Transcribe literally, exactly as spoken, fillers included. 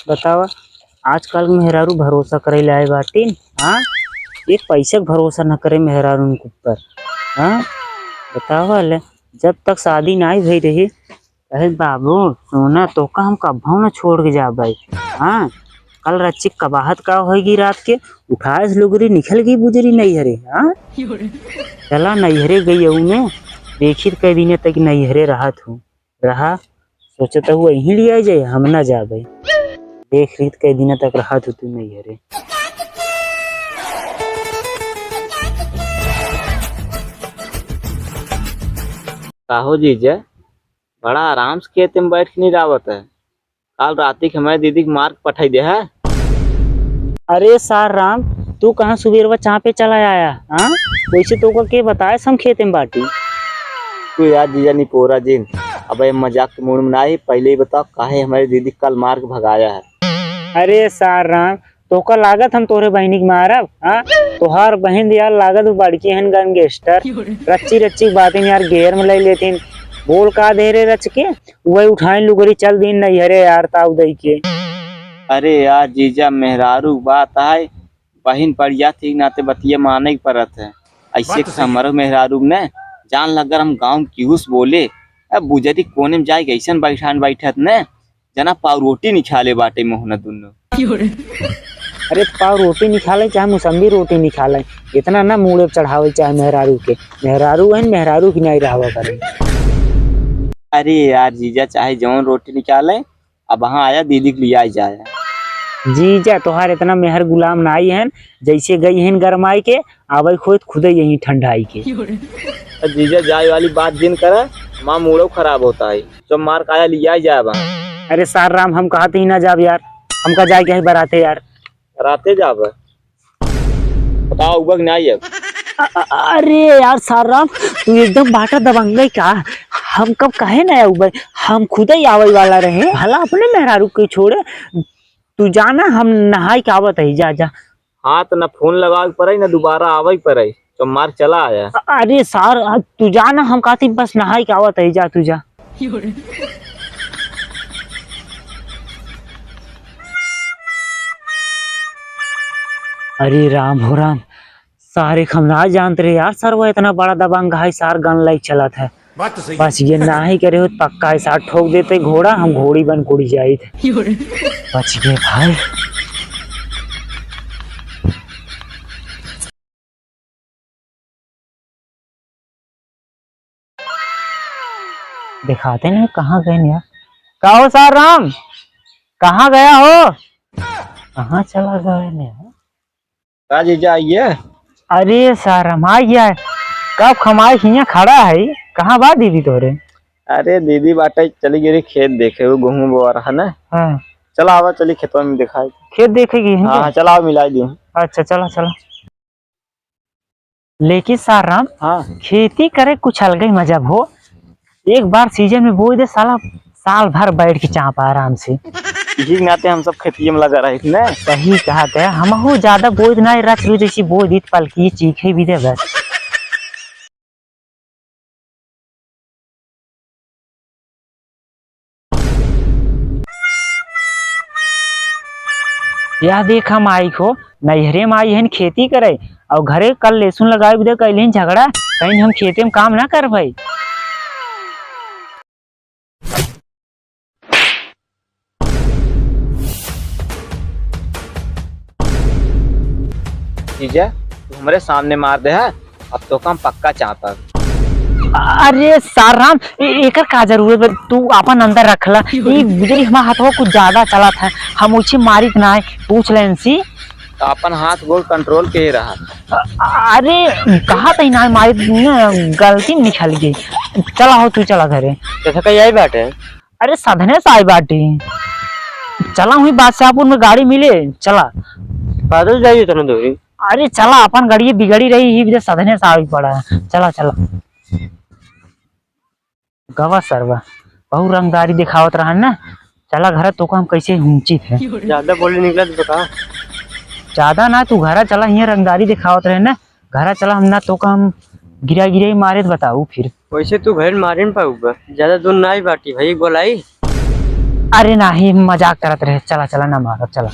बतावा, आजकल मेहरारू भरोसा करे लाए बाटिन, हाँ? एक पैसे क भरोसा न करे मेहरारू के ऊपर, हाँ? बतावा ले, जब तक शादी नाई भई रही, कहे, "बाबू, सुना, तोका हम कब्बो न छोड़ के जाबै, हाँ? कल रच्ची कबाहत का होइगी रात के, उठाए से लुगरी निकल गई बुजरी नैहरे, हाँ? चला नैहरे गई हूँ मैं, देखी त कई दिने तक नैहरे रहत हूँ।" रहा, सोचत हूँ यहीं लिया जाए, हम ना जाबे। देख रीत कई दिन तक रहा तू, तू नहीं हरे। काहो जीजा, बड़ा आराम से खेते में बैठ के निरावत है। काल राती के हमारे दीदी के मार के पठाई दे है। अरे सार राम, तू कहाँ सुबेरवा चाँपे चला आया, हाँ? वैसे तोका के बताए हम खेते में बाटी। तू यार जीजा निपोरा जिन, अब ये मजाक के मूड में ना आई, पहले ही बताओ काहे हमारी दीदी कल मार के भगाया है? अरे सार राम, तोका लागत हम तोरे बहिनी के मारब, हाँ? तोहार बहिन यार लागत वो बड़की हन गैंगस्टर, रच्ची रच्ची बातें यार गेर में ले लेतीन, बोल का दे रे रच के, वही उठाइन लुगरी चल दीन नैहरे यार ताऊ दई के। अरे यार जीजा, मेहरारू के बात आए, बहिन पड़ जात ही नाते बतिया माने के परत है। ऐसे बात तो सही है। हमरो मेहरारू ने जान लग, अगर हम गाँव में केहू से बोले, अब बुजरी कोने में जाए के ऐसन बैठान बैठत ने, जना पाव रोटी निकाले बाटे मोहना दुनो। अरे पाव रोटी निकाले चाहे मौसम्बी रोटी निकाले, इतना ना मूड़े पे चढ़ावे चाहे मेहरारू के। मेहरारू है, मेहरारू की नहीं रहवा करे। अरे यार जीजा, चाहे जौन रोटी निकाले, अब हाँ आया दीदी के लिए आई जाए। जीजा तोहार इतना मेहर गुलाम नाई हन, जैसे गई हन गरमाई के, आवे खोत खुदे यहीं ठंडाई के। जीजा जाए वाली बात जिन करा, माँ मूड़ो खराब होता है। जब मार काया लिया जाए बा। अरे सार राम, हम कहा थे ही ना जाब यार, हमका जाए के है बराते यार। बराते जाब? बताओ, उबक ना आइए। अ-, अ-, अरे यार सार राम, तू एकदम बाटा दबंग है का? हम कब कहे ना आउबे, हम खुदे ही आवे वाला रहे। भला अपने मेहरारू के छोड़े, तू जाना, हम नहाई के आवत है, जा, जा। हाँ, तो ना फोन लगावे के पड़े, ना दोबारा आवे के पड़े, तो मार चला आया। अ-, अरे सार, अ, तू जाना, हम कहती बस नहाई के आवत है, जा, तू जा। अरे राम हो राम, सारे हम ना जानत रहे यार, सरवा इतना बड़ा दबंग है, सार गन लाइक चलत है। बात तो सही बस है। ये ना ही करे हो, पक्का है, सार ठोक देते घोड़ा, हम घोड़ी बन कुड़ी जाइत। बच गए भाई। दिखाते नहीं कहाँ गए यार। का हो सार राम, कहाँ गया हो? कहाँ चला गया यार? का जीजा आइए? अरे सार राम आ गया है। कब खमाई हियाँ खड़ा है, कहाँ बा दीदी तोरे? अरे दीदी बाटे चली गई रही खेत देखे, वो गेहूँ बोआ रहा ना। हाँ। चला आवा, चली खेतवा में दिखाई। खेत देखे गई है हाँ, क्या? हाँ, चला आवा, मिलाई दी। अच्छा, चला, चला। लेकिन सार राम, हाँ। खेती करे कुछ अलग ही मजा हो। एक बार सीजन में बोई दे साला, साल भर बैठ के चाप आराम से। इही नाते हम सब खेतिये में लगा रही थी ना। सही कहा थे, हमहू ज्यादा बोई दे ना, रच रुच जैसी बोई दी पलकी चीखे भी दे बस। यह देख हम आई हो, नैहरे में आई हन खेती करे, और घरे कल लहसुन लगाए दे, कैले हन झगड़ा, कहीं हम खेते में काम ना कर भाई। जीजा, तू हमरे सामने मार दे है, अब तो काम पक्का चाहता। अरे सार राम, ए-, एकर का जरूरत बा? तू अपन अंदर रख ला। ई बुजरी हमार हथवा कुछ ज्यादा चलत है, हम उसे मारित ना है, पूछ ले इनसे। तो अपन हाथ गोड़ control के रहा। अ-, अरे, कहा तई ना मारित, न, गलती में निकल गई। चला हो, तू चला घरे। तो थका यही बाटे। अरे सधने से आई बाटी। चला हुई बादशाहपुर में गाड़ी मिले, चला। पैदल जाइए इतना दूरी। अरे चला, अपन गाड़ी बिगड़ी रही ही, सधने से आवे पड़ा है। चला, चला। गवा सरवा, बहुत रंगदारी दिखावत रहा ना। चला घर तो हम कैसे हुंचित है। ज्यादा बोली निकला तो बता। ज्यादा ना, तू घरा चला, हियाँ रंगदारी दिखावत रहे ना। घरा चला, हम ना तो हम गिरा गिरा ही मारे तो बताऊ फिर। वैसे तू घर मारे न पाउबा, ज्यादा दूर नाहीं बाटी भाई, बोलाई। अरे नाहीं, मजाक करत रहे, चला चला ना मारो, चला।